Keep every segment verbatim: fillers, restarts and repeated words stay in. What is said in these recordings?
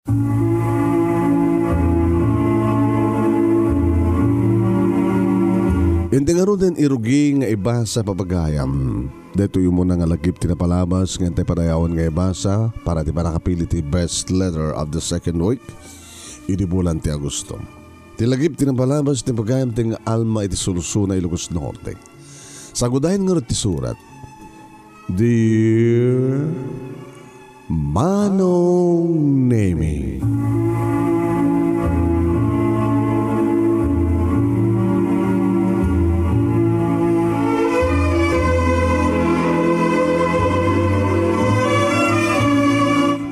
Iti ngaruden, irugi nga ibasa, papagayam. Daytoy umuna nga lagip ti napalabas nga intay padayawan nga ibasa para ti pannakapili ti best letter of the second week idi bulan ti Agosto. Ti lagip ti napalabas ti pagayam ti nga Alma iti Solsona, Ilocos Norte. Sagudayen ngarud ti surat. Dear Manong Nemi.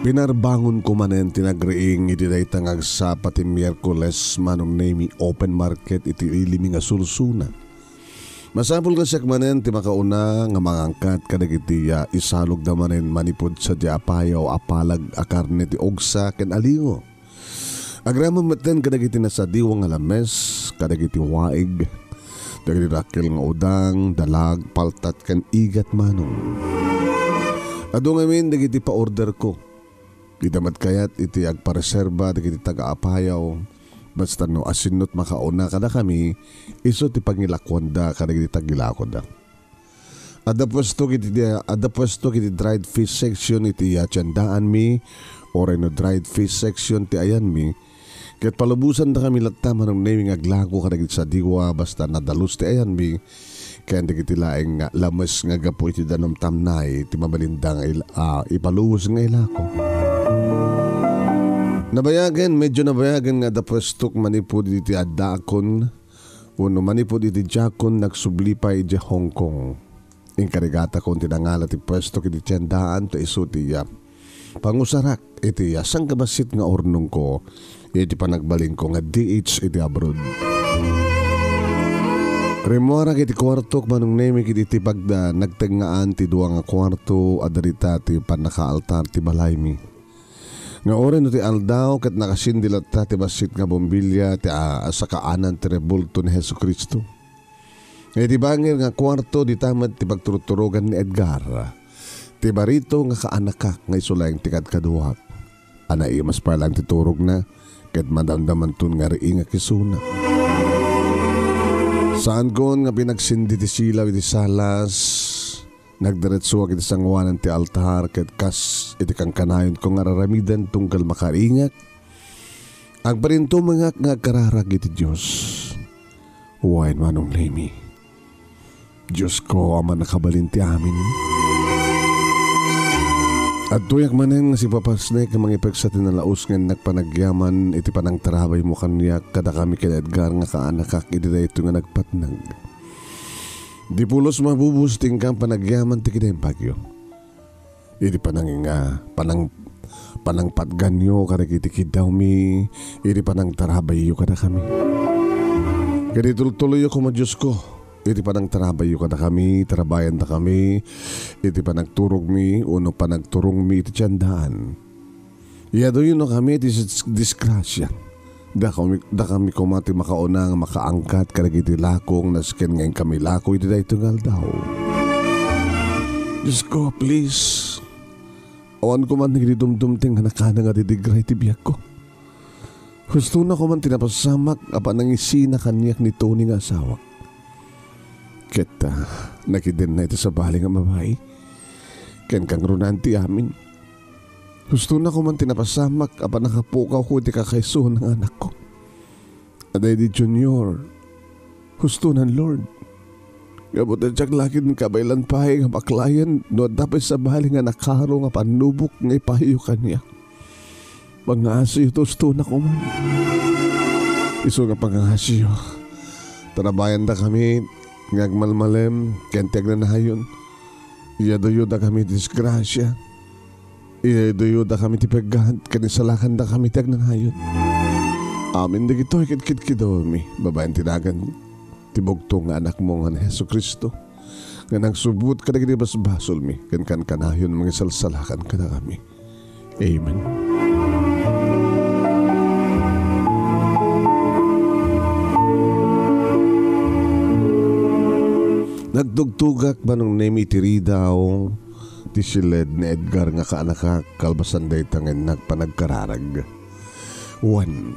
Pinarbangonko manen ti nagriing iti dayta nga agsapa ti Miyerkules, Manong Nemi, open market iti ilimi nga Solsona. Masapul nga siak manen ti makauna nga mangangkat kadagiti, ah, isalogda manen manipud sadiay a payaw a palag a karne ti ugsa ken aligo. Agraman metten kadagiti nasadiwa nga lames, kadagiti waig, dagiti dakkel nga udang, dalag, paltat, ken igat, Manong. Adu ngamin dagiti pa-orderko. Dida met kayat iti agpareserba dagiti taga-apayaw, basta no asinno ti makauna kadakami, isu ti pangilakuanda kadagiti tagilakoda. Adda puesto iti, adda puesto iti dried fish section iti, ah, tiendaanmi, uray no dried fish section ti ayanmi, ket palubosandakami latta, Manong Nemi, nga aglako kadagiti sadiwa, basta nadalus ti ayanmi, ken dagiti laeng nga lames nga gapu iti danum tamnay ti mabalinda nga il-, ah, ipalubos nga ilako. Nabayagen, medyo nabayagen nga adda puestok manipud iti addaakon, wenno manipud iti diakon nagsubli pay idiay Hong Kong. Inkarigatakon ti nangala ti puesto iti tiendaan ta isu ti, ah, pangusarak iti, ah, sangkabassit nga urnongko iti panagbalinko nga D H iti abroad. Rimmuarak iti kuartok, Manong Nemi, ket iti pagda nagtengngaan ti dua nga kuarto, adda dita ti pannakaaltar ti balaymi. Nga uray no ti aldaw ket nakasindi latta ti bassit nga bombilya ti, ah, sakaanan ti rebulto ni Jesu-Cristo. Nga iti bangir nga kuarto, dita met ti pagturturogan ni Edgar, ti barito nga kaanakak nga isu laeng ti kadkaduak. A naimas pay laeng ti turogna, ket madamdamanton nga riingak isuna. Saankon nga pinagsindi ti silaw iti salas, nagdiretsoak iti sangoanan ti altar, ket kas iti kankanayonko nga ar-aramiden tunggal makariingak, agparintumengak nga agkararag iti Dios. Wen, Manong Nemi. Diosko a mannakabalin ti amin. Adtoyak manen nga sipapasnek nga mangipeksa ti nalaus nga innak panagyaman iti panangtarabaymo kaniak kadakami ken Edgar nga kaanakak iti daytoy nga nagpatnag. Di pulos mabubos ti inka panagyaman ti kinaimbagyo. Iti pananginga, panang-, panangpatganyo kadagiti kiddawmi, iti panangtarabayyo kadakami. Ket itultuloyyo koma, Diosko, iti panangtarabayyo kadakami, tarabayandakami, iti panagturogmi, wenno panagturongmi iti tiendaan. Iyaduyono kami iti dis-, disgrasia. Dakami, dakami koma ti makauna nga makaangkat kadagiti lakong nasken nga inkami lako iti daytoy nga aldaw. Diosko, please. Awan koma nagidumdum ti nga nakana nga didigra iti biagko. Hustona koma ti napasamak a panangisina kaniak ni Tony nga asawak. Ket, ah, nakidenna iti sabali nga babai. Ken kangrunaan ti amin. Hustona koma ti napasamak a pannakapukawko iti kakaisuna nga anakko. Adda idi Junior. Hustonan, Lord. Gapu ta diak la ket kabaelan pay nga baklayen no adda pay sabali nga nakaro nga pannubok nga ipayo kaniak. Pangngasiyo ti hustona koma. Isu nga pangngasiyo. Tarabayandakami nga agmalmalem ken ti agnanayon. Iyaduyoda kami ti disgrasia. Iyaduyoda kami ti peggad, ken isalakanda kami ti agnanayon. Amin dagitoy ket kitkidawmi, babaen ti nagan ti bugtong nga Anakmo nga ni Jesu-Cristo, nga nagsubot kadagiti basbasolmi, ken kankanayon mangisalsalakan kadakami. Amen. Nagtugtugak, Manong Nemi, iti ridaw ti siled ni Edgar nga kaanakak, kalpasan dayta nga innak panagkararag. Wen,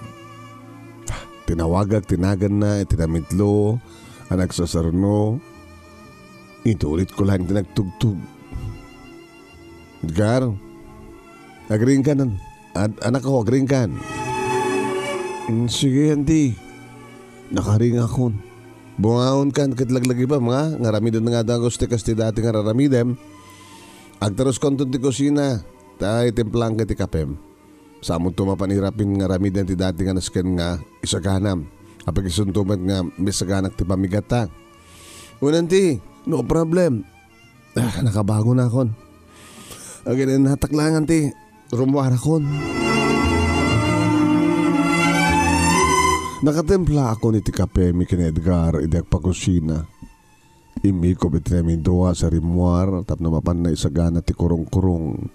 tinawagak ti naganna iti namitlo a nagsaserno. Itulitko laeng ti nagtugtog. "Edgar, agriingkan. Ad-, anakko, agriingkan." "Mm, sige, Auntie. Nakaringakon." "Bungaonkan ket laglagipem, nga, nga aramiden nga dagus ti kas ti dati nga raramidem. Agtaruskonton ti kusina, ta itimplang ket ti kapem. Samonto mapan irapin nga aramiden ti dati nga nasken nga isaganam. Apakisunto met nga maisaganak ti pammigatta." "Wen, Auntie, no problem." Ah, nakabagonakon. Aginannatak laeng ti rummuarakon. Nakatimplaakon iti kape mi ken Edgar idi agpakusina. Immikop iti namindua sa rimmuar tapno mapanna isagana ti kurungkurung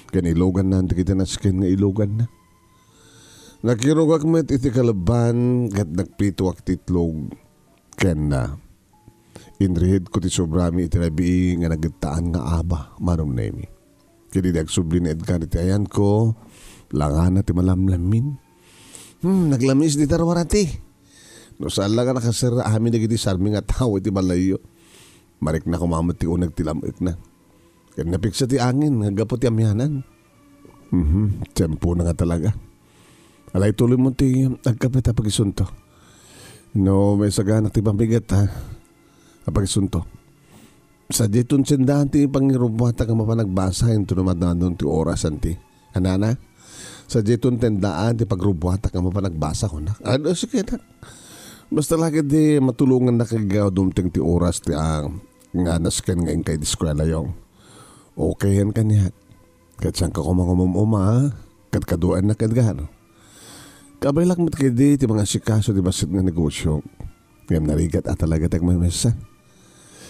ken iluganna dagiti nasken nga iluganna. Nakirugak met iti kalebban ket nagpritoak ti itlog kenna. Inrihedko ti sobrami iti rabii nga nagittaan nga aba, Manong Nemi. Ket idi agsubli ni Edgar iti ayanko, langana ti malamlammin. Hmm, naglamis dita ruar, Auntie. No saan la nga nakaserra amin dagiti sarmi nga tao iti balayyo. Marikna koma met ti uneg ti lam-ekna. Ket napigsa ti angin nga gapu ti amianan. Mhm, tiempona nga talaga. Alay tuloy mo ti agkape ta pagisunto. No, maisaganak ti pammigat, ha? Apagisunto. Sadiayton sendaan ti pangirubbuatak nga mapan agbasa intono madadon ti oras, Auntie. Anana? Sadiayton sendaan ti pagrubuatak nga mapan agbasa, kunak. Ano, sige, nak. Basta lagi di matulongannak nga dumteng ti oras ti, ah, nga nasken nga inkay di eskuela, Yong. Okay yan kaniak. Ket saanka koma nga umum-uma, ket kaduaennak, Edgar. Kabaelak met ketdi ti mangasikaso ti bassit nga negosio. Ngem narigat a talaga ti agmamessa.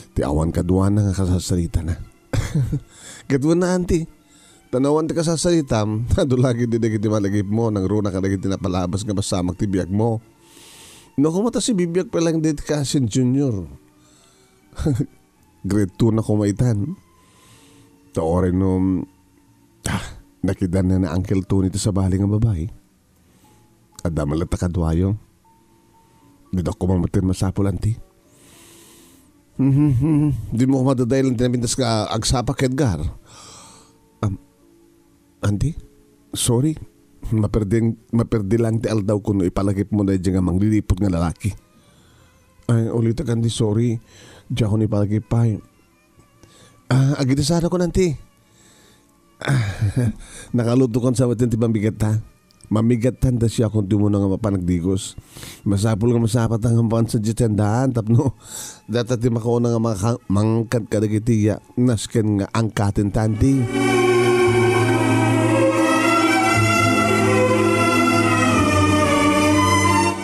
Ti awan kaduana nga kasasarita na. Ket wen, Auntie, ta no awan ti kasasaritam, adu lagi di dagiti malagipmo, nangruna kadagiti napalabas nga pasamak ti biagmo. No, koma ta sibibiag pa lang dagiti kasin Junior. Grade two na koma itan. Ta uray no, ah, nakidanna ni Uncle Tony ti sabali nga babai. Adda met latta kaduayo. Dida koma met masapul, Auntie. Mhm, mhm. Di mo koma dadailan ti napintas nga agsapa ket Edgar. Am, Auntie, sorry. Maperdi, maperdi lang ti aldaw ko no ipalagipmo daydi nga mangliliput nga lalaki. Ay, ulitek, Auntie, sorry. Diakon ipalagip pay. Ah, agidisarako, Auntie. Ah, nakalutokan sa met ti pammigatta. Mamigatta ta siakon ti umuna nga mapan agdigos. Masapul nga masapata nga mapan sa diay sendaan tapno data ti makauna nga maka-, mangkad kadagiti ya, nasken nga angkaten ta, Auntie.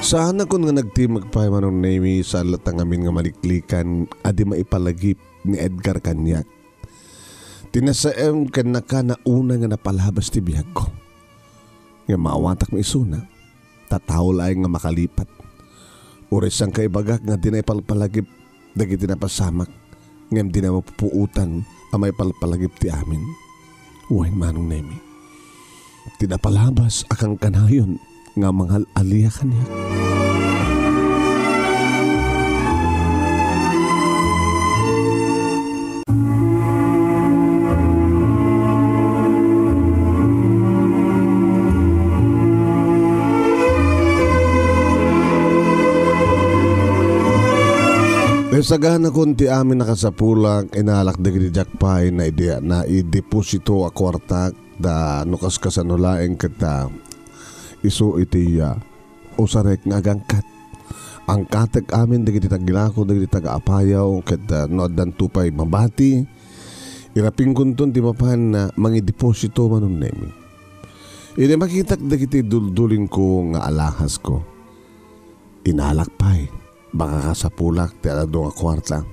Saanakon nga nagtimag pay, Manong Nemi, sa latta ngamin nga maliklikan a di maipalagip ni Edgar kaniak. Ti nasaem ken nakana unay nga napalabas ti biagko. Ngem maawatak maisuna, ta tao laeng nga makalipat. Uray saan kaibagak nga dina ipalpalagip dagiti napasamak, ngem dina mapupuotan a maipalpalagip ti amin. Wen, Manong Nemi. Ti napalabas a kankanayon nga mangal-alia kaniak. Isaganakon ti amin a kasapulak, inalak dagiti diak pay naidi-, naideposito a kuartak. Da no kaskasano laeng ket, ah, isu iti, ah, usarek nga agangkat. Angkatek amin dagiti tagilako, dagiti taga-apayaw, ket, ah, no addanto pay mabati, irapingkonton ti mapan, ah, mangideposito, Manong Nemi. Idi makitak dagiti duldulingko nga alahasko, inalak pay. Baka kasapulak ti adu nga kuarta,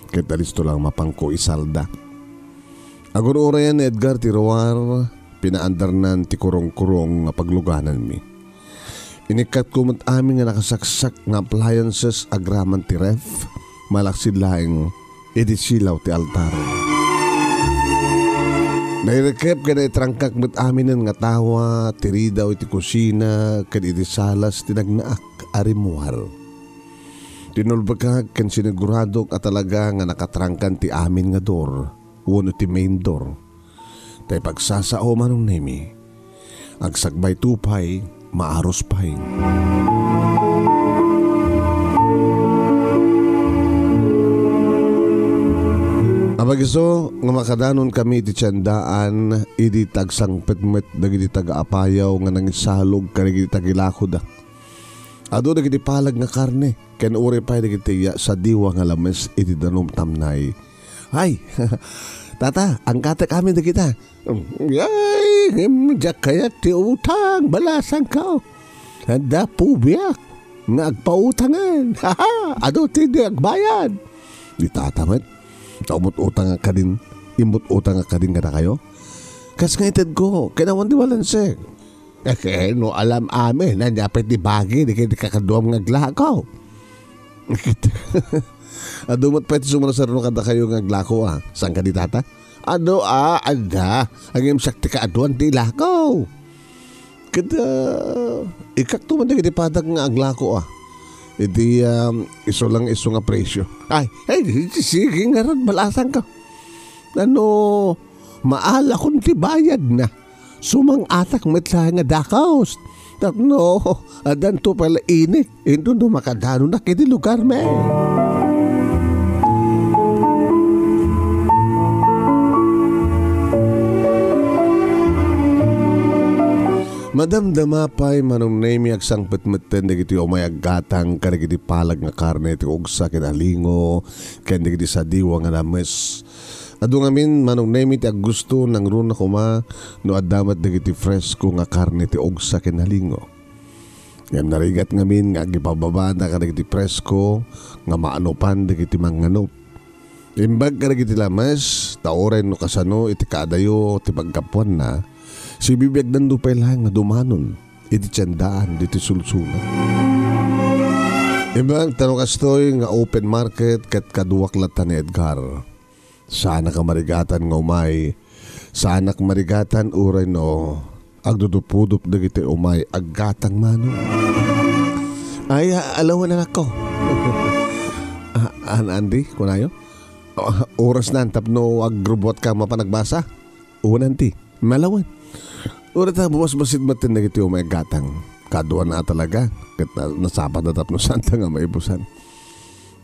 ket alisto lang mapanko isalda. Agur-urayan ni Edgar ti ruar, pinaandarnan ti kurong-kurong nga paglugananmi. Inikkatko met amin nga nakasaksak nga appliances agraman ti ref, malaksid laeng idi silaw ti altar. Nairikep ken naitrangkak met aminen nga tawa ti ridaw iti kusina ken iti salas ti nagnaak a rimmuar. Tinulbekak ken siniguradok a talaga nga nakatrangkan ti amin nga door wenno ti main door. Ta ipagsasao, Manong Nemi, agsakbayto pay, maaros pay. Apay isu nga makadanon kami iti tiendaan, idi tagsangpet met dagiti taga-apayaw nga nangisalog kadagiti tagilakoda. Adu dagiti palag nga karne, ken uray pay dagiti ya-, sadiwa nga lames iti danum tamnay. Ay, tata, angkatek amin dagita. Ay, ngem diak kayat ti utang, balasangko. Adda pubiak nga agpautangan. Adu ti di agbayad. Di tata met. Ta umut-utang a kadin, imut-utang a kadin kadakayo. Kas nga itedko, ken awan ti balansek. Eh, no alam amin, ania pay ti bagi dagiti kakaduam nga aglako? Adu met pay ti sumursurno kadakayo nga aglako, a. Saan kadi, tata? Adu, a, adda. Ngem siak ti kaaduan ti ilako. Ket, a, ikkakto man dagiti padak nga aglako, a. Iti, um, isu lang isu nga presio. Ay, ay, sige ngarud, balasangko. Ano, maalakon ti bayadna. Sumang-atak met laeng a dakes. Tapno, addanto pay la init. Inton no makadanonak iti lugarmi. Madamdama pay, Manong Nemi, agsangpet metten dagiti umay aggatang kadagiti palag nga karne ti ugsa ken alingo ken dagiti sadiwa nga lames. Adu ngamin, Manong Nemi, ti aggusto, nangruna koma no adda met dagiti fresko nga karne ti ugsa ken alingo. Ngem narigat ngamin nga agipababada kadagiti fresko nga maanupan dagiti mangnganup. Imbag kadagiti lames, ta uray no kasano iti kaadayo ti paggapuanna, sibibiagdanto pay laeng nga dumanon iti tiendaan ditoy sulsuna. Imbag ta no kastoy nga open market ket kaduak latta ni Edgar. Saanak a marigatan nga umay. Saanak marigatan uray no agdudupudop dagiti umay aggatang, Manong. Ay, a-, alawen, anakko. A-, an-, andi, kunayo? A, oras na, tapno agrubbuatka mapan agbasa? Wen, anti. Malawen. Uray ta bumasbasit metten dagiti umay aggatang. Kaduana a talaga. Ket na-, nasapatda tapno saanta nga maibusan.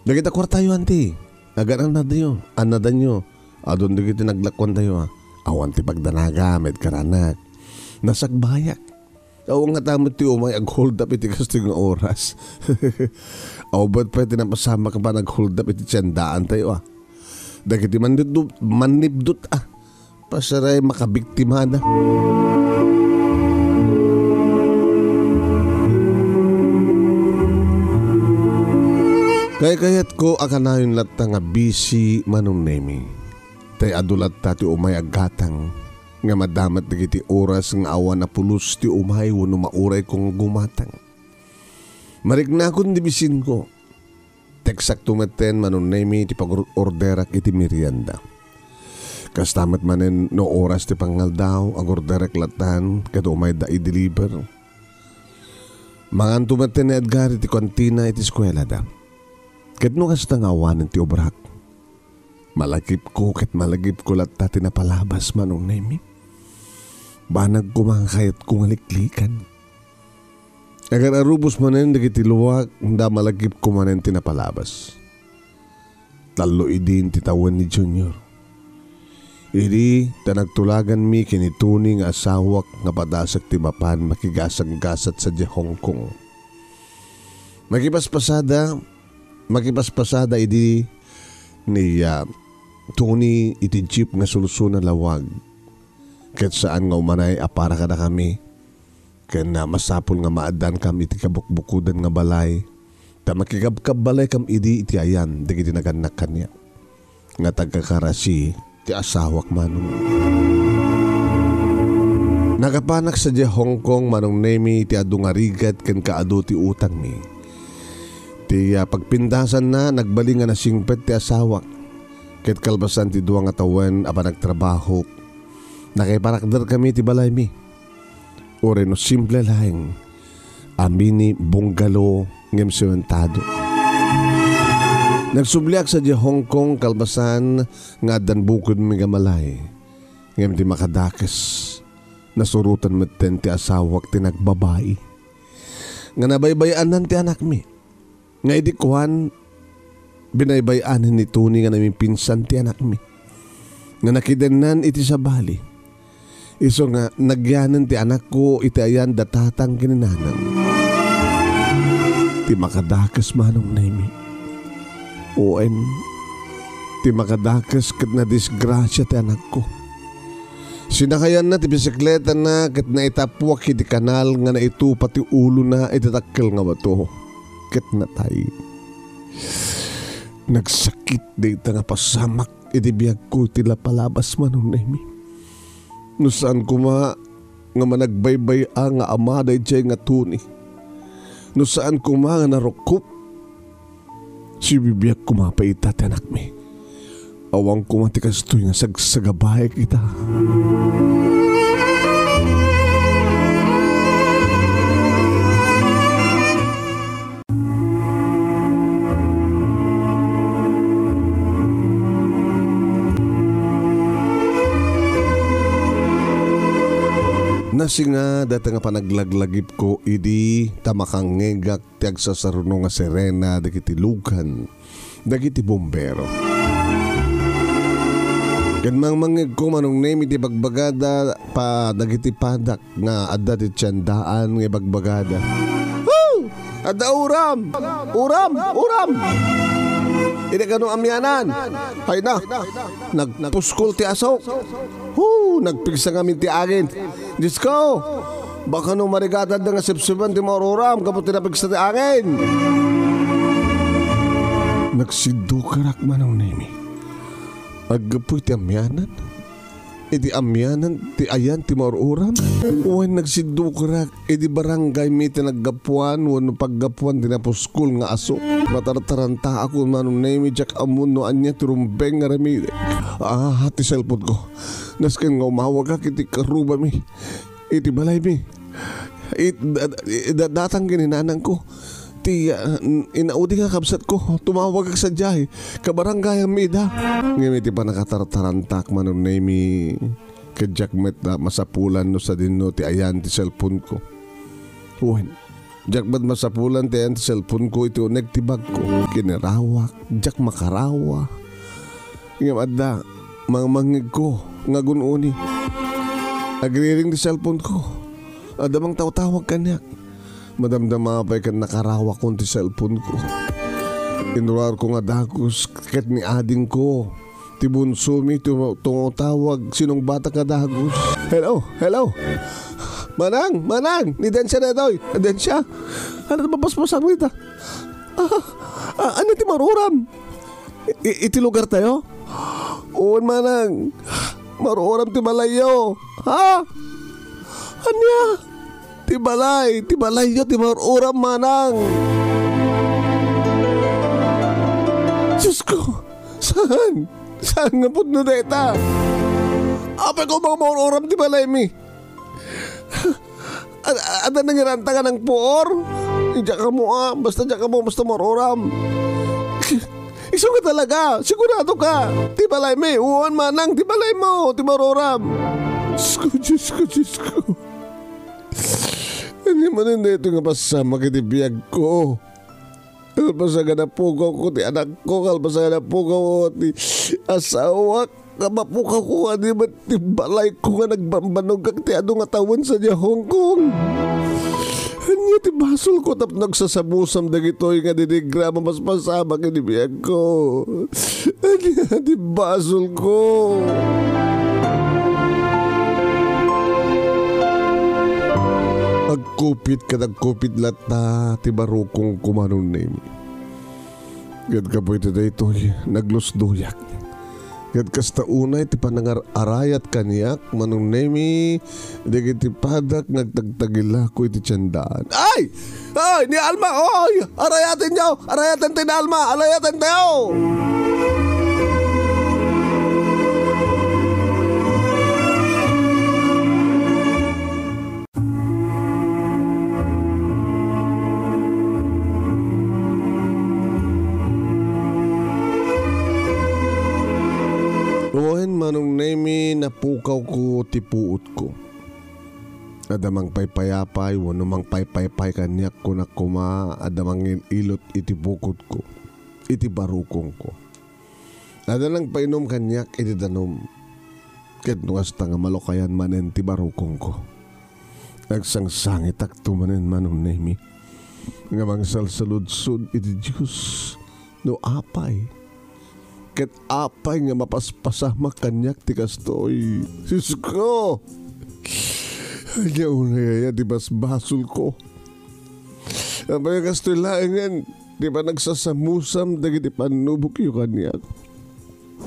Dagita kuartayo, anti. Agan-annadayo, annadanyo. Adun dagiti naglakuantayo, a. Awan ti pagdanagam, Edgar anak. Nasagbayak. Awan ngata met ti umay ag-hold up iti kastoy nga oras. Aw, bat pay ti napasamak a panag-hold up iti tiendaantayo, a. Dagiti mannibdut, mannibdut, a. Pasaray makabiktimada. Kaykayatko a kanayon latta nga busy, Manong Nemi. Tay adu latta ti umay aggatang nga maddamet dagiti oras nga awan a pulos ti umay wenno maurayko nga gumatang. Mariknakon ti bisinko. Teksakto metten, Manong Nemi, ti pag-orderak iti merienda. Kasta met manen no oras ti pangaldaw, ag-orderek lattan ket umayda i-deliver. Manganto metten ni Edgar iti kantina iti eskuelada. Ket no kasta nga awanen ti obrak, malagipko ket malagipko latta ti napalabas, Manong Nemi. Banag koma nga kayatko nga liklikan. Agar-arubos manen dagiti luak, da malagipko manen ti napalabas. Tallo idin ti tawen ni Junior. Idi ta nagtulaganmi ken ni Tony nga asawak nga padasek ti mapan makigasat-gasat sadiay Hong Kong. Makipaspasada, makipaspasada idi ni, ah, Tony iti jeep nga sulsuna lawag. Ket saan nga umanay a para kadakami. Ken, ah, masapul nga maaddankam iti kabukbukodan nga balay, ta makikabkabbalaykam idi iti ayan dagiti nagannak kaniak nga tagkakarasi ti asawak, Manong. Nakapanak sadiay Hong Kong, Manong Nemi, iti adu nga rigat ken kaadu ti utangmi. Ti, ah, pagpintasanna, nagbalin nga nasingpet ti asawak. Ket kalpasan ti dua nga tawen a panagtrabahok, Nakaiparakderkami iti balaymi. Uray no simple laeng a mini bungalow ngem sementado. Nagsubliak sadiay Hong Kong kalpasan nga addan bukodmi nga malay. Ngem ti makadakes, nasurotan metten ti asawak ti nagbabai. Nga nabaybay-anan ti anakmi. Nga idi kuan, binaybay-anan ni Tony nga namipinsan ti anakmi. Nga nakidennan iti sabali. Isu nga nagyanen ti anakko iti ayan da tatang ken ni nanang. Ti makadakes, Manong Nemi. Wen, ti makadakes ket nadisgrasia ti anakko. Sinakayanna ti bisikletana ket naitappuak iti kanal nga naitupa ti ulona iti dakkel nga bato ket natay. Nagsakit dayta nga pasamak iti biagko iti lapalabas, Manong Nemi. No saan koma nga managbaybay-a nga ama daydiay nga Tony. No saan koma nga narukkop, sibibiag koma pay ita ti anakmi. Awan koma ti kastoy nga sagsagabaek ita. Nasinga dayta nga panaglaglagipko idi ta makangngegak ti agsasaruno nga sirena dagiti lugan dagiti bombero. Ket mangmangngegko, Manong Nemi, ti bagbagada pa dagiti padak nga adda ti tiendaan nga ibagbagada. Woo! Adda uram! Uram! Uram! Idi kano amianan, ay na, nagpuskol ti asok. Woo! Nagpigsa ngamin ti angin. Diyos ko! Baka no marigatan da nga sipsipan ti maururam gapu ti napigsa ti angin. Nagsiddukerak, Manong Nemi. Aggapu iti amianan? Iti amianan ti ayan ti maururam? Wen nagsiddukerak iti barangay mi ti naggapuan wenno paggapuan ti napuskol nga aso. Matartarantaak, Manong Nemi, diak ammo no ania ti rumbeng nga aramidek. Ah, ti cellphone ko. Nasken nga umawagak iti karrubami. Iti balaymi. It, da-, da-, datang ken ni nanangko. Ti, ah, inaudi nga kabsatko. Tumawagak sadiay. Kabaranggayanmi ida. Ngem iti pannakatartarantaak, Manong Nemi, ket diak met, ah, masapulan no sadino ti ayan ti cellphone ko. Wen, diak met masapulan ti ayan ti cellphone ko iti uneg ti bagko. Kinirawak, diak makarawa. Ngem adda, mangmangngegko nga gun-oni. Agriring ti cellphone ko. Adda mangtawtawag kaniak. Madamdama pay ken nakarawakon ti cellphone ko. Inruarko nga dagus ket ni adingko. Ti bunsomi ti tumawtawag, sinungbatak nga dagus. Hello, hello. Manang, Manang, ni Densya daytoy. Densya? Ano ti mapaspasan mo ita? Ah, ah, ano ti maruram? I-, iti lugar tayo? Wen, Manang. Maruram ti balayyo. Ha? Ania? Ti balay, ti balayyo, ti maruram, Manang. Diyos ko, saan? Saan nga pudno dayta? Apay ko, mga maruram ti balaymi. Ad-, adda nangiranta nga nangpuor? Diak ammo, ah. Basta diak ammo, basta maruram. Isu nga talaga? Sigurado ka? Ti balaymi, uwan, Manang, ti balaymo, ti maruram. Diyos ko, Diyos ko, Diyos ko. Ania manen daytoy nga pasamak iti biagko? Kalpasan nga napugawko ti anakko, kalpasan nga napugawko ti asawak, nga mapugawko nga di met ti balayko nga nagbambanogak ti adu nga tawen sadiay Hong Kong. Ania ti basolko tapno agsasabusam dagitoy nga dinigra a mapaspasamak iti biagko? Ania ti basolko? Agkupit ket agkupit latta ti barukongko, Manong Nemi. Ket gapu iti daytoy, naglusdoyak. Ket kasta unay ti panangar-arayat kaniak, Manong Nemi, dagiti padak nga agtagtagilako iti tiendaan. Ay! Ay, ni Alma! Oy! Arayatenyo! Arayaten ti ni Alma! Arayaten tayo! Mapukawko ti puotko. Adda mangpaypayapay wenno mangpaypaypay kaniak, kunak koma, adda mangil-ilot iti bukotko, iti barukongko. Adda nangpainom kaniak iti danum. Ket no kasta nga malukayan manen ti barukongko, agsangsangitakto manen, Manong Nemi, nga mangsalsaludsod iti Dios no apay. Ket apay nga mapaspasamak kaniak ti kastoy? Diosko! Ania unay aya ti basbasolko? Apay nga kastoy laengen ti panagsasamusam dagiti pannubokyo kaniak?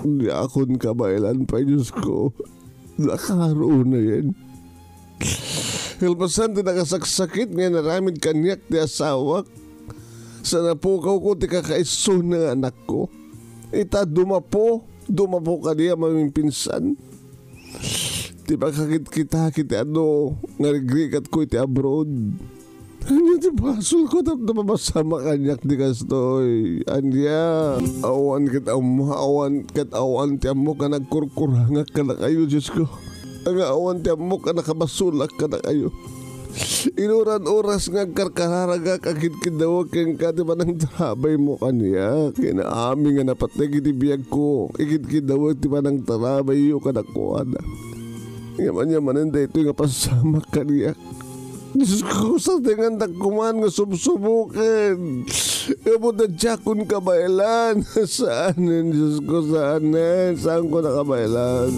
Diakon kabaelan pay, Diosko. Nakaro unayen. Kalpasan ti nakasaksakit nga inaramid kaniak ti asawak, sa napukawko ti kakaisuna nga anakko. Ita, dumapo, dumapo kadi a mamimpinsan. Ti pakakitkitaki ti adu nga rigrigatko iti abroad. Ania ti basolko tapno mapasamak kaniak ti kastoy? Ania? Awan ket ammo, awan ket awan ti ammok a nagkurkurangak kadakayo, Diosko. Nga awan ti ammok a nakabasolak kadakayo. Inuran oras nga agkarkararagak, agkidkiddawek kenka ti panangtarabaymo kaniak. Ken amin nga napateg iti biagko, ikidkiddawek ti panangtarabayyo kadakuada. Ngem ania manen daytoy nga pasamak kaniak? Diosko, satengandak koman nga subsuboken. Ngem diakon kabaelan. Saanen, Diosko, saanen. Saanko a kabaelan.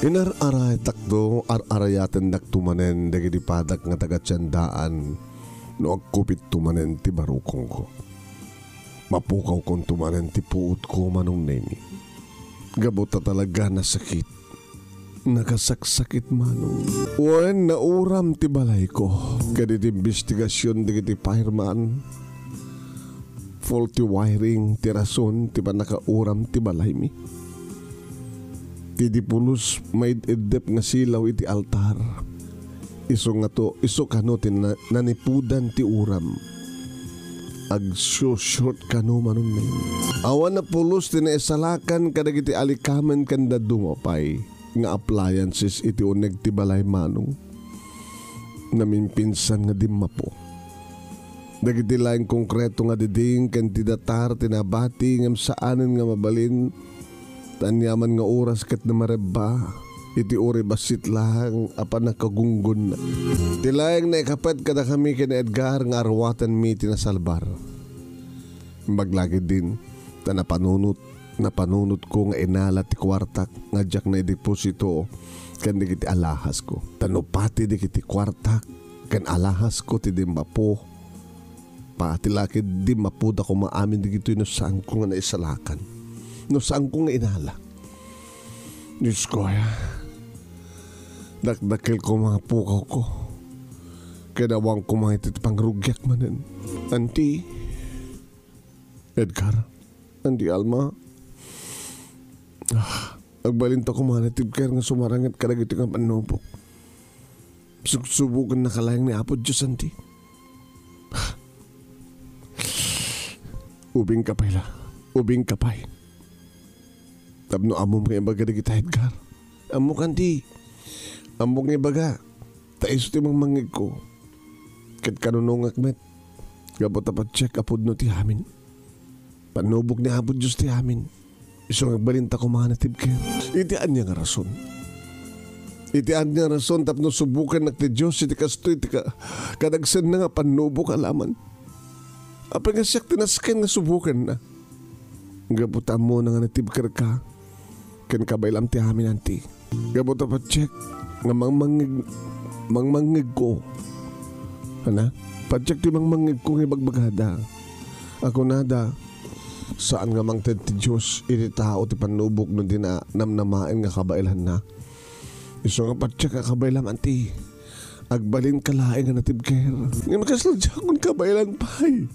Inar-araytakto, ar-arayatendakto manen dagiti padak nga taga-Tiandaan no agkupitto manen ti barukongko. Mapukawkonto manen ti puotko, Manong Nemi. Gapu ta talaga nasakit. Nakasaksakit, Manong. Wen, nauram ti balayko. Kadagiti imbestigasion dagiti fireman, faulty wiring ti rason ti pannakauram ti balaymi. Ti di pulos maid-iddep nga silaw iti altar. Isu ngato, isu kano ti na-, nanipudan ti uram. Agsu-short kano, Manong Nemi. Awan a pulos ti naisalakan kadagiti alikamen ken dadduma pay nga appliances iti uneg ti balay, Manong. Namimpinsan nga dimmapo. Dagiti laeng konkreto nga diding ken ti datar ti nabati ngem saanen nga mabalin. Ta aniaman nga oras ket namarebba iti uray bassit laeng a pannakagunggonnak. Ti laeng naikapet kadakami ken ni Edgar nga aruatenmi ti nasalbar. Imbag la ketdin, ta napanunot, napanunotko nga inala ti kuartak nga diak naideposito ken dagiti alhahasko. Ta no pati dagiti kuartak ken alhahasko ti dimmapo, pati la ket dimmapoda koma amin dagitoy no saanko nga naisalakan, no saanko nga inala. Diosko aya, dakdakkel koma nga pukawko. Kinawan koma iti pangrugiak manen. Anti, Edgar, anti Alma. Ah, agbalinta koma natibker nga sumaranget kadagitoy nga pannubok. Subsuboken naka laeng ni Apo Dios, anti. Ubingka pay la. Ubingka pay. Tapno ammom nga ibaga dagita, Edgar. Ammok, anti. Ammok nga ibaga. Ta isu ti mangmangngegko. Ket kanunongak met. Gapu ta patiek a pudno ti amin. Pannubok ni Apo Dios ti amin. Isu nga agbalinta koma nga natibker. Iti ania nga rason? Iti ania nga rason tapno subokennak ti Dios iti kastoy ti ka-, kadagsenna nga pannubok a laman? Apay nga siak ti nasken nga subokenna? Gapu ta ammona nga natibkerka ken kabaelam ti amin, anti. Gapu ta patiek nga mangmangngeg-, mangmangngegko. Ana? Patiek ti mangmangngegko nga ibagbagada. A kunada, saan nga mangted ti Dios iti tao ti pannubok no di na namnamaen nga kabaelanna. Isu nga patiek a kabaelam, anti. Agbalinka laeng nga natibker. Ngem kasla diakon kabaelan pay.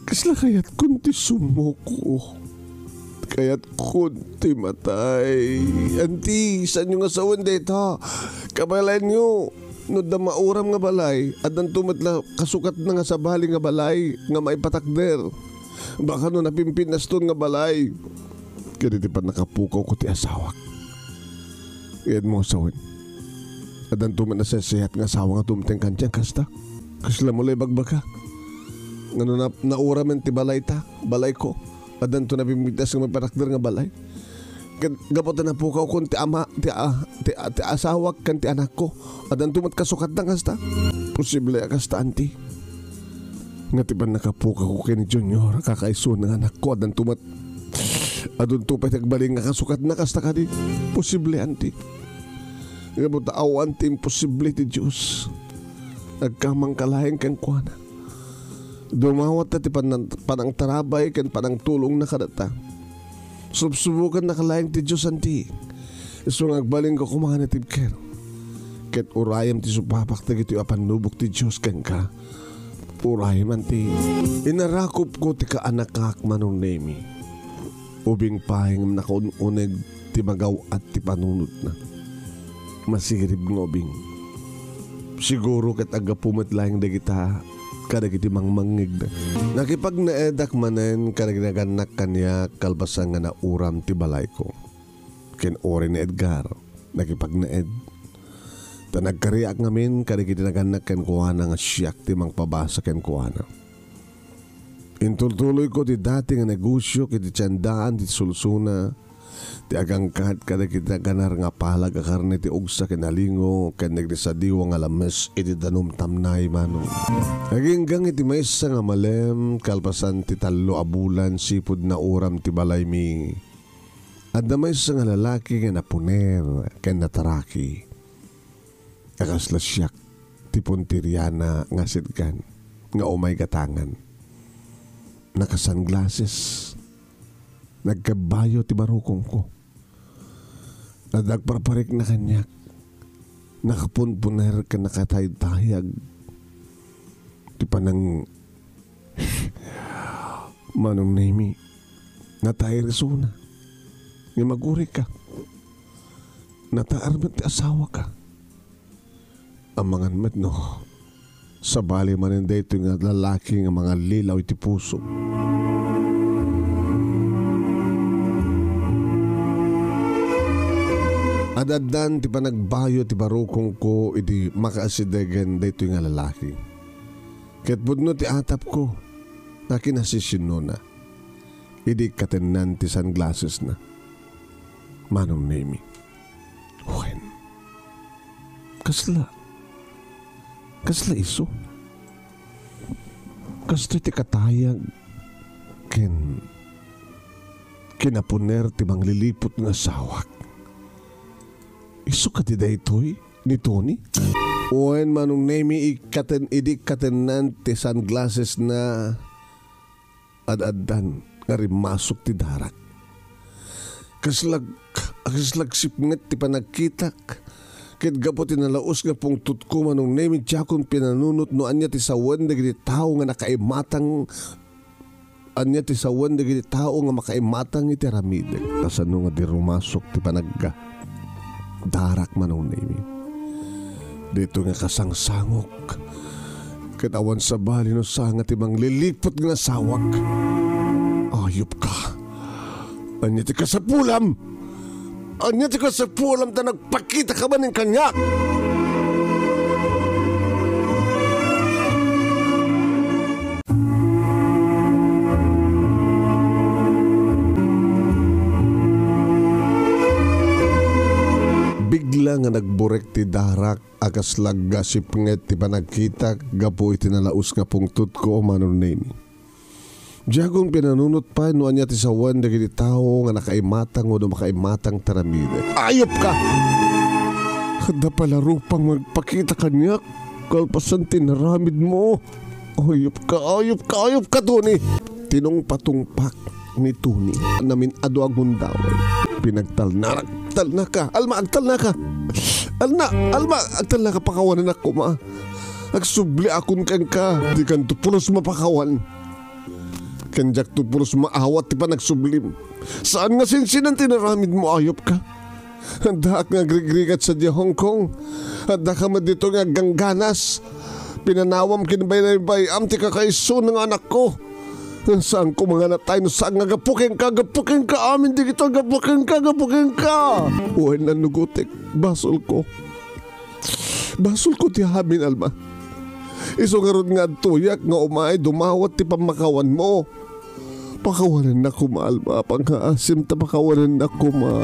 Kasla kayatkon ti sumuko. Kayatkon ti matay. Anti, saanyo nga sawen dayta. Kabaelanyo, no adda mauram nga balay, addanto met la kasukatna nga sabali nga balay nga maipatakder. Baka no napimpinnaston nga balay. Ket iti pannakapukawko ti asawak, Ket mo sawen. Addanto met nasaysayat nga asawa nga dumteng kaniak kasta. Kasla mo la ibagbaga. Ngano na, nauram ti balayta, balayko. Addanto nabimbigtas nga maipatakder nga balay. Ket gapu ta napukawkon ti ama, ti, a-, ti, a-, ti asawak ken ti anakko. Addanto met kasukatna kasta. Posible a kasta, anti. Nga ti pannakapukawko ken ni Junior, kakaisuna nga anakko, addanto met. Adunto pay ti agbalin nga kasukatna kasta kadi. Posible, anti. Gapu ta awan ti imposible ti Dios. Agkamangka laeng kenkuana. Dumawatta ti panan-, panangtarabay ken panangtulongna kadata. Subsubokannaka laeng ti Dios, anti. Isu nga agbalinko koma nga natibker. Ket urayem ti supapak dagitoy a pannubok ti Dios kenka. Urayem, anti. Inarakopko ti kaanakak, Manong Nemi. Ubing pay ngem nakaun-uneg ti magaw-at ti panunotna. Masirib nga ubing. Siguro ket aggapu met laeng dagita kadagiti mangmangngegna. Nakipagnaedak manen kadagiti nagannak kaniak kalpasan nga nauram ti balayko. Ken uray ni Edgar, nakipagnaed. Ta nagkariak ngamin kadagiti nagannak kenkuana nga siak ti mangpabasa kenkuana. Intultuloyko ti dati nga negosio ket ti tiendaan ti sulsona, ti agangkat kadagiti naganar nga palag a karne ti ugsa ken alingo ken nagrisadiwa nga lames iti danum tamnay, Manong. Aginggang iti maysa nga malem, kalpasan ti tallo a bulan sipud nauram ti balaymi, adda maysa nga lalaki nga napuner ken nataraki. A kasla siak ti punteriana nga sitgan nga umay gatangan. Naka-sunglasses. Nagkabayo ti barukongko. Adda agparparikna kaniak. Nakapunpuner ken nakataytayag. Ti panang-, Manong Nemi, natay risuna. Ngem agurika. Nataer met ti asawaka. Amangan met no sabali manen daytoy nga lalaki nga mangallilaw iti puso. Ad-addan ti panagbayo ti barukongko idi makaasidegen daytoy nga lalaki. Ket pudno ti atapko nga kinasisinnona idi katennan ti sunglassesna. Manong Nemi. Wen. Kasla. Kasla isu. Kastoy ti katayag ken kinapuner ti mangliliput nga asawak. Isu kadi daytoy ni Tony? Wen, Manong Nemi, ikaten-, idi katennan ti sunglassesna, ad-addan nga rimmasok ti darak. Kaslag, kaslag sipnget ti panagkitak. Ket gapu ti nalaus nga pungtotko, Manong Nemi, diakon pinanunot no ania ti sawen dagiti tao nga nakaimatang, ania ti sawen dagiti tao nga makaimatang iti aramidek. Kasano nga di rumasok ti panagga-, darak, Manong Nemi. Daytoy nga kasangsangok. Ket awan sabali no sanga ti mangliliput nga asawak. Ayupka. Ania ti kasapulam? Ania ti kasapulam ta nagpakitaka manen kaniak? Bigla nga nagburek ti darak a kasla gasipnget ti panagkitak gapu iti nalaus nga pungtotko, Manong Nemi. Diakon pinanunot pay no ania ti sawen dagiti tao nga nakaimatang wenno makaimatang ti aramidek. Ayupka! Adda pay la rupam nga agpakita kaniak kalpasan ti inaramidmo. Ayupka, ayupka, ayupka, Tony! Tinungpatungpak ni Tony. Namin-adu a gundaway. Pinagtalnanak, talnaka. Alma, agtalnaka. Alna, Alma, agtalnaka, pakawanennak koma. Agsubliakon kenka. Dikanto pulos mapakawan. Ken diakto pulos maawat ti panagsublim. Saan nga sinsinan ti inaramidmo, ayupka? Addaak nga agrigrigat sadiay Hong Kong. Addaka met ditoy nga aggangganas. Pinanawam ken binaybay-am ti kakaisuna nga anakko. Saan ko manganatay no saan nga gapu kenka, gapu kenka, amin digito, gapu kenka, gapu kenka. Wen, nanugotek, basolko. Basolko ti amin, Alma. Isu ngarud nga adtoyak nga umay dumawat ti pammakawanmo. Pakawanennak koma, Alma, pangngaasim ta pakawanennak koma.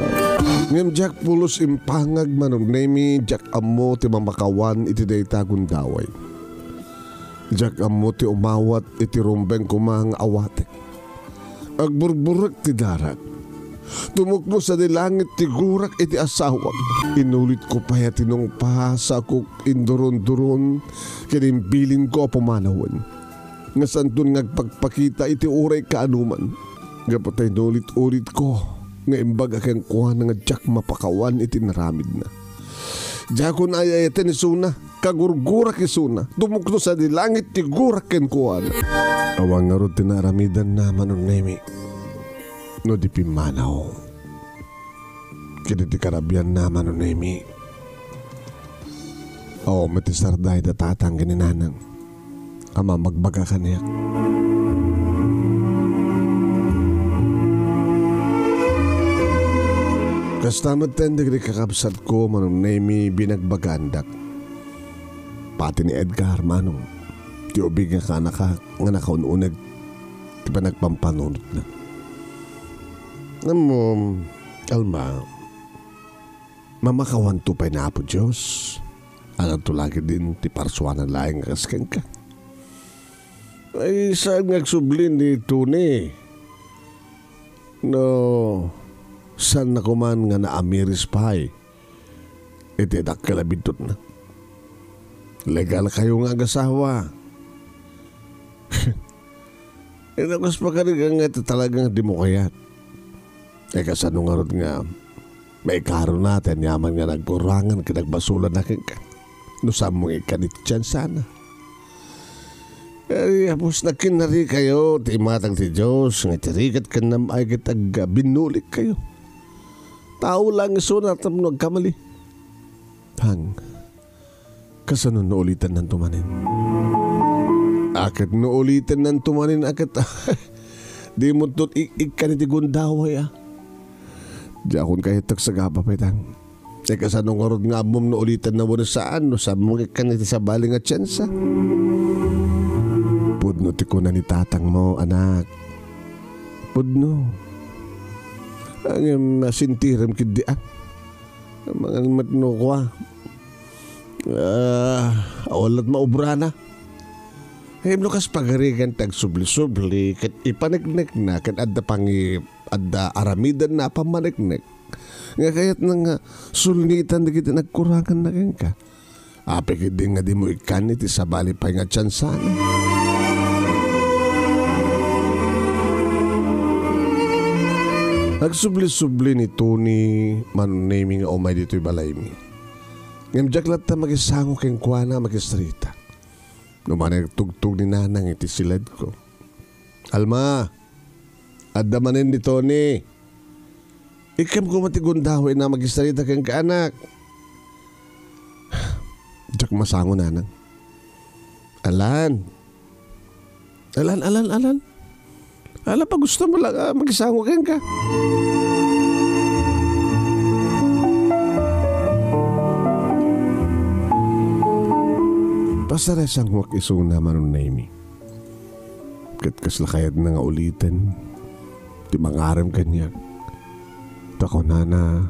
Ngem diak pulos impangag, Manong Nemi, diak ammo ti mamakawan iti dayta gundaway. Diak ammo ti umawat iti rumbeng koma nga awatek. Agburburek ti darak. Tumukno sadi langit ti gurak iti asawak. Inulitko pay a tinungpa, sakok, induron-duron, ken imbilinko a pumanawen. Nga saanton nga agpakpakita iti uray kaanoman. Gapu ta inulit-ulitko nga imbaga kenkuana nga diak mapakawan iti inaramidna. Diakon ay-ayaten isuna, kagurgurak isuna, tumukno sadi langit ti gurak kenkuana. Awan ngarud ti naaramidanna, Manong Nemi, no di pimmanaw. Ket iti karabianna, Manong Nemi, aw met ti sarday da tatang ken ni nanang a mamagbaga kaniak. Kasta met ten dagiti kakabsatko, Manong Nemi, binagbagaandak. Pati ni Edgar, Manong, ti ubing nga kaanakak nga nakaun-uneg ti panagpampanunotna. Ammom, Alma, mamakawanto pay ni Apo Dios. Alanto la ketdin ti parsuanan laeng nga kas kenka. Ay, saan nga agsubli ni Tony no saanna koman nga naamiris pay iti dakkel a bidutna. Legal kayo nga agasawa. Iti kas pagarigan nga iti talaga nga dimo kayat. Ay, kasano ngarud nga maikarona ti aniaman nga nagkurangan ken nagbasolanna kenka? No saanmo nga ikkan iti tiyansana. Ay, apos na kinarikayo ti imatang ti Dios nga itirigat ken nam-ay ket agbinnulikkayo. Tao lang isuna tapno agkamali. Hang, kasano no ulitennanto manen? Aket no ulitennanto manen, aket, di mo tot ik-, ikkan iti gundaway, a. Diakon kayat agsagaba pay, Tang. Ay, kasano ngarud nga ammom no ulitenna wenno saan, no saanmo nga ikkan iti sabali nga tiyansa? Pudno ti kuna ni tatangmo, anak. Pudno. Ngem masintirem ketdi, a. Amangan met no kua, ah, awan la't maubrana. Ngem no kas pagarigan ti agsubli-subli ket ipaneknekna ket adda pangi-, adda aramidenna a pammaneknek nga kayatna nga sulnitan dagiti nagkuranganna kenka. Apay ketdi nga dimo ikkan iti sabali pay nga tiyansana? Agsubli-subli ni Tony, Manong Nemi, nga umay ditoy balaymi. Ngem diak latta makisango kenkuana a makisarita. No managtugtog ni Nanang iti siledko. Alma, adda manen ni Tony. Ikkam koma ti gundaway a makisarita kenka, anak. Diak masango, Nanang. Alan. Alan, alan, alan. Ala, pagusto mo lang, ah, makisango kenka. Pasaresangoak isuna, Manong Nemi. Ket kasla kayatna nga uliten ti mangarem kaniak. Ta kunana,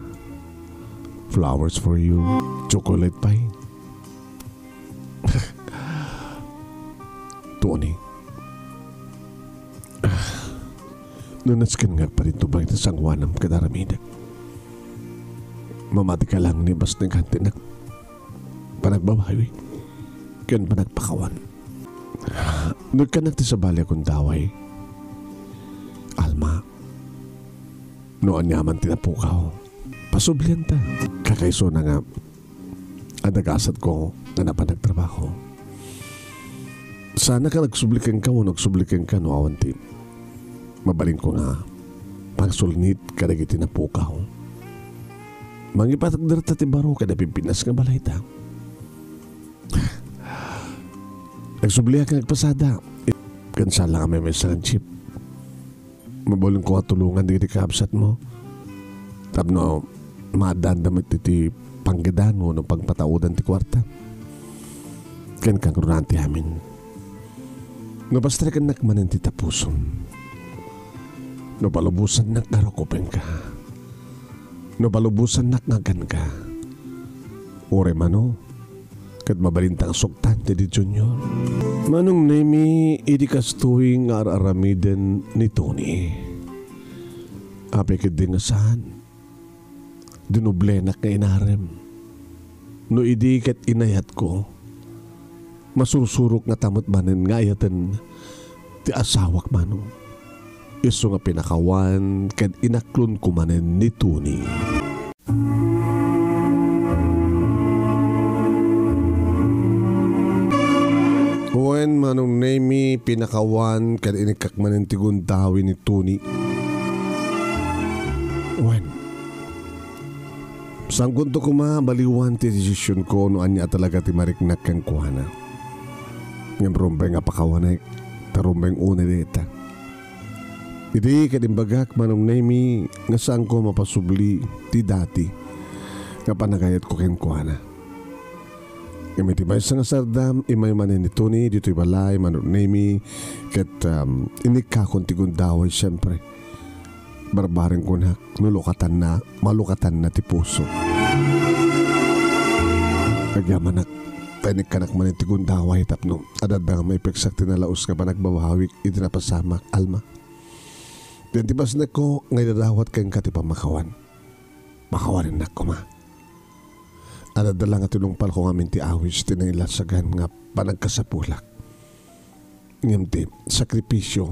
"Flowers for you, chocolate pie." Tony, no nasken nga agpadintumag iti sangoanam ket aramidek, mamati ka lang ni basnekan ti nag-, panagbabawi ken panagpakawan. No ikkanak ti sabali a gundaway, Alma, no aniaman ti napukaw, pasublianta. Kakaisuna nga adda gasatko nga napan nagtrabaho. Saanak a nagsubli kenka wenno agsubli kenka no awan ti mabalinko nga pangsulnit kadagiti napukaw. Mangipatakderta ti baro kada pimpinas nga balayta. Nagsubliak nga agpasada. Ken saan lang a maymaysa nga jeep. Mabalinko a tulongan dagiti kabsatmo tapno maaddaanda met iti panggedan wenno pangpataudan ti kuarta. Ken kangrunaan ti amin. No pastreken manen ti tapusom, no palubosannak nga rukopenka, no palubosannak nga agganka, uray mano, ket mabalinta nga suktan ti Junior. Manong Nemi, idi kastoy nga ar-aramiden ni Tony, apay ketdi nga saan? Dinublenak nga inarem. No idi ket inayatko, masursurok ngata met manen nga ayaten ti asawak, Manong. Isu nga pinakawan ken inaklonko manen ni Tony. Wen, Manong Nemi, pinakawan ken inikkak manen ti gundawi ni Tony. Wen, saankonto koma baliwan ti desisionko no ania talaga ti mariknak kenkuana. Ngem rumbeng a pakawanek, ta rumbeng unay dayta. Idi ket imbagak, Manong Nemi, nga saanko mapasubli ti dati nga panagayatko kenkuana. Ngem iti maysa nga sardam, immay manen ni Tony ditoy balay, Manong Nemi, ket, um, inikkakon ti gundaway, siempre. Barbareng kunak, no lukatanna, malukatanna ti puso. Agyamanak, ta inikkanak manen ti gundaway tapno adda nga maipeksak ti nalaus nga panagbabawik iti napasamak, Alma. Dian ti pasnekko nga idadawat kenka ti pammakawan. Pakawanennak koma. Adda la nga tinungpalko ngamin ti awis ti nailasagan nga panagkasapulak. Ngem ti sakripisio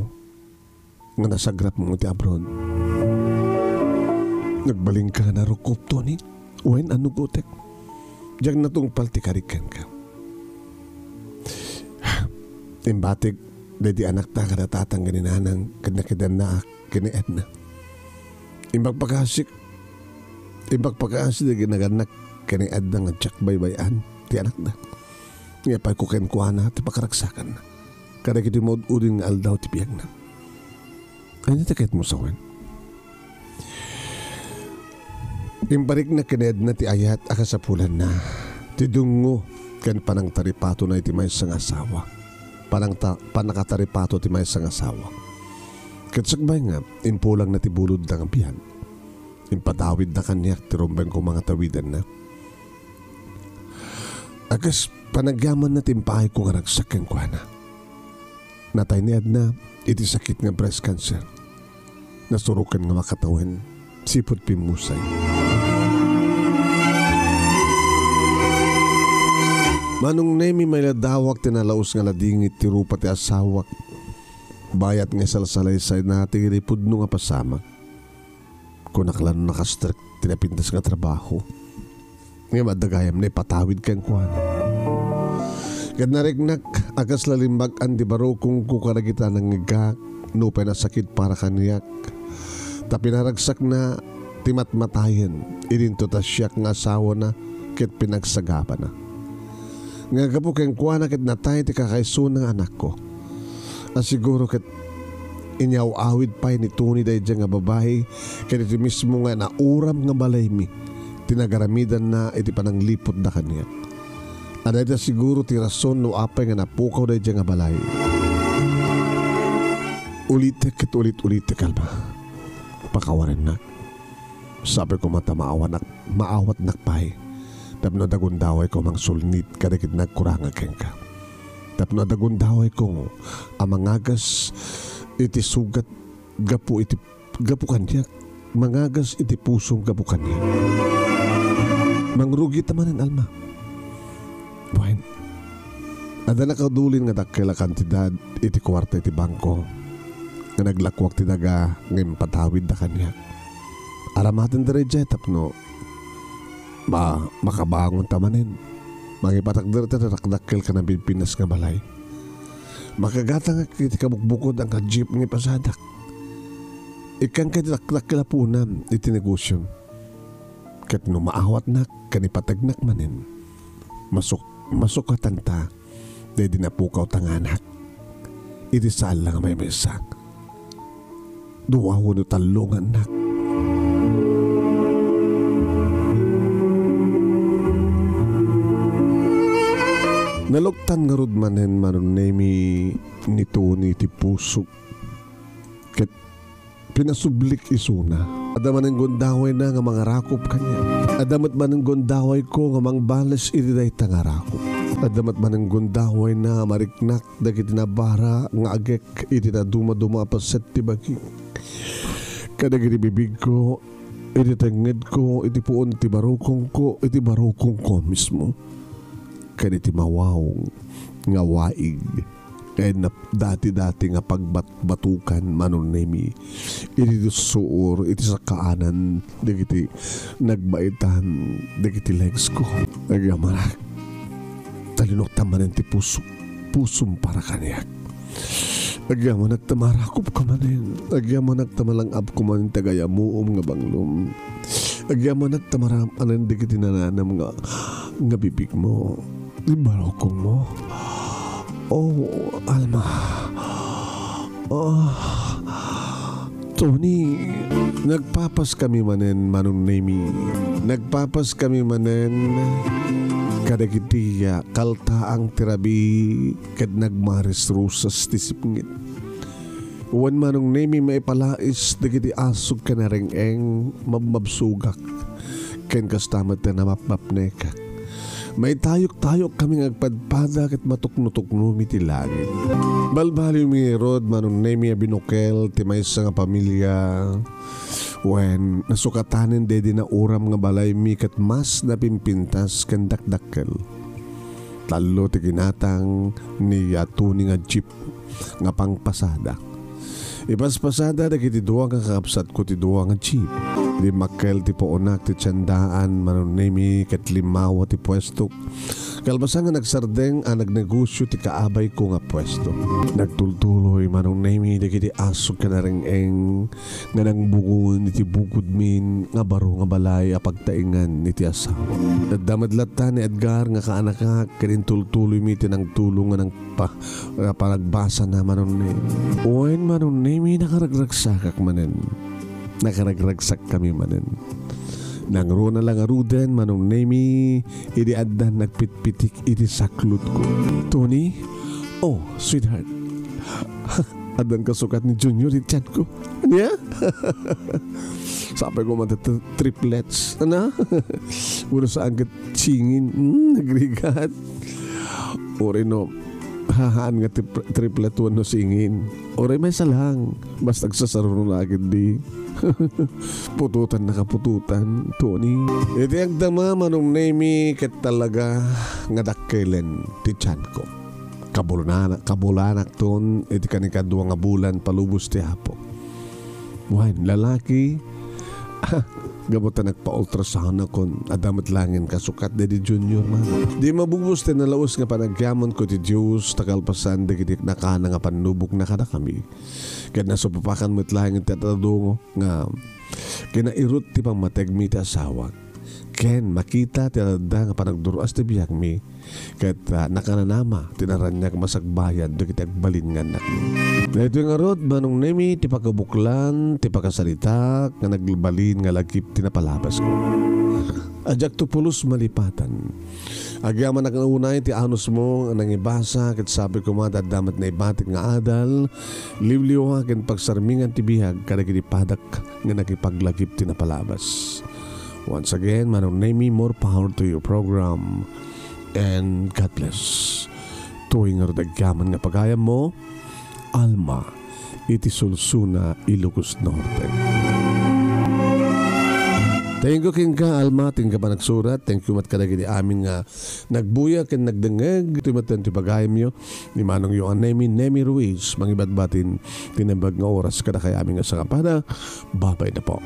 nga nasagrapmo iti abroad. Nagbalinka nga narukop, Tony. Wen, annugotek. Diak natungpal ti karik kenka. Imbatik daydi anakta kada tatang ken ni nanang ket nakidannaak ken ni Edna. Impakpakasik, impakpakasi dagiti nagannak ken ni Edna nga diak baybay-an ti anakda. Nga ipayko kenkuana ti pakaragsakanna kadagiti maud-udin nga aldaw ti biagna. Ania ti kayatmo sawen? Imparikna ken ni Edna ti ayat a kasapulanna, ti dungngo ken panangtaripatona iti maysa nga asawa. Panangta-, pannakataripato ti maysa nga asawa. Ket sakbay nga, impulangna ti bulodda nga biag. Impatawidna kaniak ti rumbeng koma nga tawidanna. A kas panagyamanna ti impaayko nga ragsak kenkuana. Natay ni Edna iti sakit nga breast cancer. Nasuroken nga makatawen, sipud pimmusay. Manong Nemi, mailadawak ti nalaus nga ladingit ti rupa ti asawak. Bayat nga isalsalaysayna ti pudno nga pasamak. Kunak la no nakastrek ti napintas nga trabaho. Ngem adda gayam naipatawid kenkuana. Ket nariknak a kasla limbag-an ti barukongko kadagita nangngegak, nupay nasakit para kaniak. Ta pinaragsakna ti matmatayen, idinto ta siak nga asawana ket pinagsagabana. Nga gapu kenkuana ket natay ti kakaisuna nga anakko. A siguro ket inyaw-awid pay ni Tony daydiay nga babai ket iti mismo nga nauram nga balaymi ti nagaramidanna iti panangliputda kaniak. A dayta siguro ti rason no apay nga napukaw daydiay nga balay. Ulitek ket ulit-ulitek, Alma. Pakawanennak. Sapay koma ta maawanak, maawatnak pay. Tapno adda gundawayko a mangsulnit kadagiti nagkuranga kenka. Tapno adda gundawayko a mangagas iti sugat gapu iti, gapu kaniak. Mangagas iti pusom gapu kaniak. Mangrugita manen, Alma. Wen, adda nakadulin nga dakkel a kantidad iti kuarta iti bangko nga naglakuak ti daga nga impatawidda kaniak. Aramatenda daydiay tapno ma-, makabangonta manen. Mangipatakder ti dakdakkel ken napinpintas nga balay. Makagatangak iti kabukbukod nga jeep nga ipasadak. Ikkanka iti dakdakkel a puonam iti negosiom. Ket no maawatnak ken ipategnak manen, masuk-, masukatanta daydi napukawta nga anak iti saan la nga maymaysa. dua wenno tallo nga annak. Naluktan ngarud manen, Manong Nemi, ni Tony ti pusok ket pinasublik isuna. Adda manen gundawayna nga mangarakop kaniak. Adda met manen gundawayko nga mangbales iti dayta nga rakop. Adda met manen gundawayna nga mariknak dagiti nabara nga agek iti nadumaduma a paset ti bagi. Kadagiti bibigko, iti tengngedko, iti puon ti barukongko, iti barukongko mismo, ken iti mawaw nga waig ken nap-, dati-dati nga pagbatbatukan, Manong Nemi, iti suor, iti sakaanan dagiti nagbaetan dagiti legsko. Agyamanak, talinuktan manen ti puso, pusom para kaniak. Agyamanak ta marakopka manen. Agyamanak ta malang-apko manen ti agayamuom nga banglom. Agyamanak ta maram-anan dagiti nananam nga, nga bibigmo. Di barukongmo. Oh, Alma. Oh, Tony. Nagpapaskami manen, Manong Nemi. Nagpapaskami manen kadagiti, ah, kaltaang ti rabii ket nagmarisrusas ti sipnget. Wen, Manong Nemi, maipalais dagiti asuk ken areng-eng, mabmabsogak, ken kasta met ti namapmapnekak. Maitayok-tayokkami nga agpadpada ket matuknotuknomi ti langit. Balbaliwmi ngarud, Manong Nemi, a binukel ti maysa nga pamilia. Wen, nasukatanen daydi nauram nga balaymi ket mas napimpintas ken dakdakkel. Tallo ti ginatang ni Tony nga jeep nga pangpasada. Ipaspasada dagiti dua nga kakabsatko ti dua nga jeep. Dimmakkel ti puonak ti tiendaan, Manong Nemi, ket limmawa ti puestok. Kalpasan nga nagsardeng a nagnegosio ti kaabayko nga puesto. Nagtultuloy, Manong Nemi, dagiti asuk ken areng-eng nga nangbungon iti bukodmin nga baro nga balay a pagtaengan iti asawa. Adda met latta ni Edgar nga kaanakak ket intultuloymi ti nangtulong nga nangpa-, nga panagbasana, Manong Nemi. Wen, Manong Nemi, nakaragragsakak manen. Nakaragragsakkami manen. Nangruna la ngaruden, Manong Nemi, idi addan nagpitpitik iti saklotko. Tony? Oh, sweetheart. Addan kasukat ni Junior iti tianko. Ania? Sapay ko man ti triplets. Ana? Uno saan ket singin. Hmm, nagrigat. Uray no, hahaan nga trip-, triplet wenno singin. Uray maysa lang. Basta agsasarunona ketdi. Putotan, nakaputotan, Tony. Iti agdama, Manong Nemi, ket talaga nga dakkelen ti tianko. Kabulana-, kabulanakton iti kanikadua nga bulan palubos ti Apo. Wen, lalaki, gapu ta nagpa-ultrasound-akon, adda met laengen kasukat daydi Junior man. Di mabubos ti nalaus nga panagyamanko iti Dios, ta kalpasan dagiti nakana nga pannubokna kadakami. Ket nasupapakan met laengen ti adadungo nga kinairut ti pammategmi iti asawak. Ken makita ti adda nga panagdur-as ti biagmi. Ket, ah, nakananama ti naraniak masagbayad dagiti agbalin nga annakmi. Daytoy ngarud, Manong Nemi, ti pakabuklan ti pakasaritak nga nagbalin nga lagip ti napalabasko. Adiakto pulos malipatan. Agyamanak nga unay ti anusmo nga nangibasa ket sapay koma ta adda met naibatik nga adal, liwliwa ken pagsarmingan ti biag kadagiti padak nga nakipaglagip ti napalabas. Once again, Manong Nemi, more power to your program. And God bless. Toy ngarud agyaman nga pagayammo, Alma, iti Solsona, Ilocos Norte. Thank you kenka, Alma, ti inka panagsurat. Thank you met kadagiti amin nga nagbuya ken nagdengngeg. Itoy met ti pagayamyo ni Manongyo a Nemi, Nemi Ruiz, mangibadbatin ti naimbag nga oras kadakayo amin nga sangapada. Babay na po.